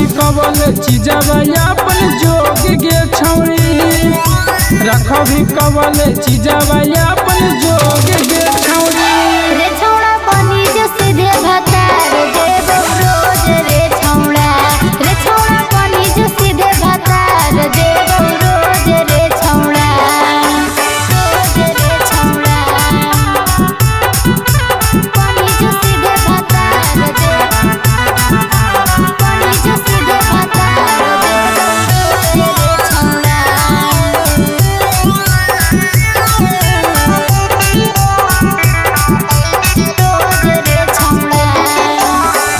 रखबी कबल चीजवा अपन जोग गे छौरी। रखबी कबल चीजवा अपन जोग गे छौरी। रे छौड़ा बनी जो सीधे भतार देबो रोज रे छौड़ा। रे छौड़ा बनी जो सीधे भतार देबो रोज रे छौड़ा। रोज रे छौड़ा बनी जो सीधे भतार देबो, बनी जो सीधे भतार देबो रोज रे छौड़ा। रोज रे छौड़ा।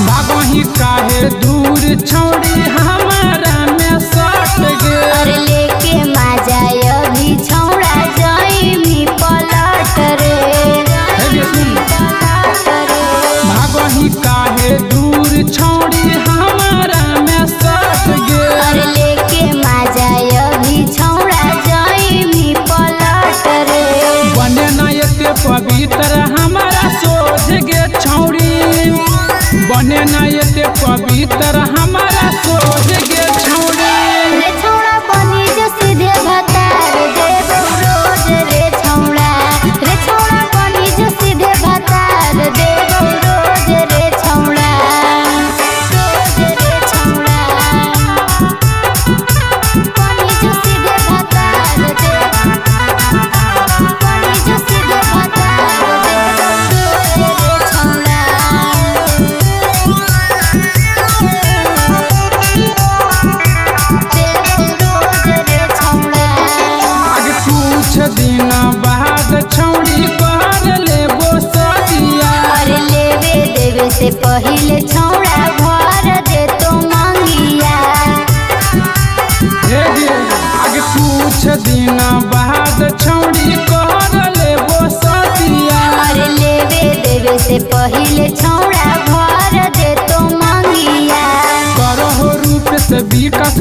भागही काहे दूर छौरी हमारा में सट गे। अरे लेके मजा अभी छौड़ा जाइमी पलट रे। हे सुन। पलट रे। भागही काहे दूर छौरी हमारा में सट गे। अरे लेके मजा अभी छौड़ा जाइमी पलट रे। बने ना एते पवित्र हमारा सोझ गे छौरी। बने ना एते पवित्र हमारा सोझ गे छौरी। रे छौड़ा बनी जो सीधे भतार देबो रोज रे छौड़ा। रे छौड़ा बनी जो सीधे भतार देबो रोज रे छौड़ा। रोज रे छौड़ा बनी जो सीधे भतार देबो, बनी जो सीधे भतार देबो रोज रे छौड़ा। देबो रोज रे छौड़ा। आगे कुछ दिन बाद छौरी कर लेबो सदिया। अरे लेवे देवे से पहिले छौड़ा भर दे तो मांगिया। हे गे आगे कुछ दिन बाद छौरी कर लेबो सदिया। अरे लेवे देवे से पहिले छौड़ा भर दे तो मांगिया। करहो रूप से विकास।